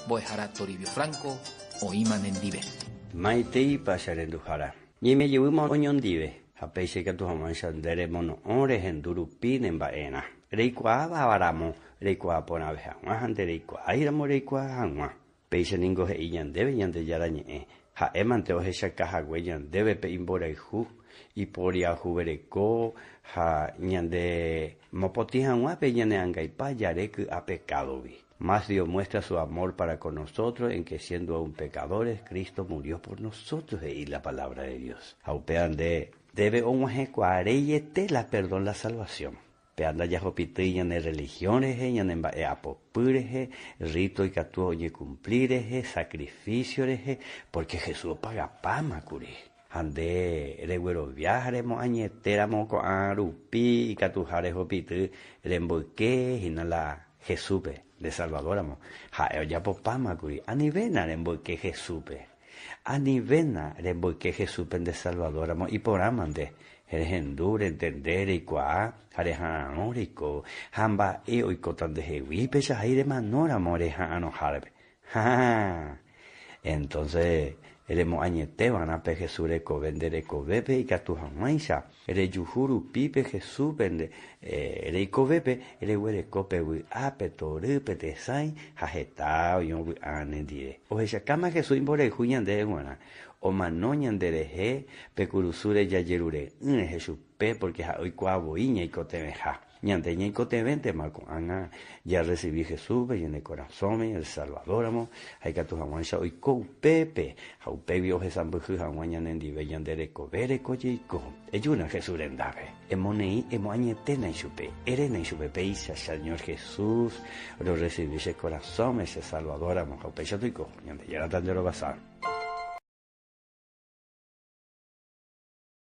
Mbo'ehára Toribio Franco oĩma nendive. Maiteipa che renduhára. Ñaime jevýma oñondive, ha péicha ikatu hag̃uáicha nde remono'õ rehendu rupi ne mba'erã. Reikuaáva ramo reikuaa porãve hag̃ua ha ndereikuaáiramo reikuaa hag̃ua. Péicha ningo he'i ñandéve Ñandejára Ñe'ẽ, ha'e mante ohechaka hague ñandéve pe imborayhu, iporiahuvereko ha ñande mopotĩ hag̃ua pe ñane angaipa jare ky'a pekádogui. Más Dios muestra su amor para con nosotros en que siendo aún pecadores, Cristo murió por nosotros, he'i la palabra de Dios. Ha upéva nde ndéve og̃uahẽkuaa reiete la perdón la salvación. Pe anda jahupity ñane religión rehe, ñane mba'e apopy rehe, rito ikatu oñekumpli rehe, sacrificio rehe, porque Jesús opagapáma kuri. Ha nde reguerovia ha remoañete ramo ko'ã rupi ikatuha rehupity remboyke hína la Jesúspe, nde Salvador ramo. Ha'e ojapopáma kuri. Anivéna remboyke Jesúspe. Anivéna remboyke Jesúspe nde Salvador ramo, iporãma nde rehendu, rentende, reikuaa ha reha'arõ reiko, ha mba'e oikóta ndehegui pechahái remano ramo reha'arõhápe. Ha! Entonces remoañete va'erã pe Jesús rekove nde rekovépe ikatu hag̃uáicha rejuhu rupi pe Jesúspe nde reikovépe reguereko pe vy'a, pe tory, pe tesãi ha heta oĩ ovy'a nendive. Ohechakáma Jesús imborayhu ñandéve g̃uarã, omano ñanderehe pe kurusúre jajerure'ỹ rehe chupe pórke ha'e oikuaa voi ñaikotevẽha. Ñande ñaikotevẽntema ko'ág̃a jarresivi Jesúspe ñane korasõme, el Salvador-ramo, ha ikatu hag̃uáicha oiko upépe, ha upégui ohesãmbyhy hag̃ua ñanendive ñande rekove reko jeiko. Ejúna Jesús rendápe, emoneĩ emoañeténa ichupe, eréna ichupe péicha, Señor Jesús, rorresivi che korasõme che Salvador-ramo, ha upéicha toiko, Ñandejára tanderovasa.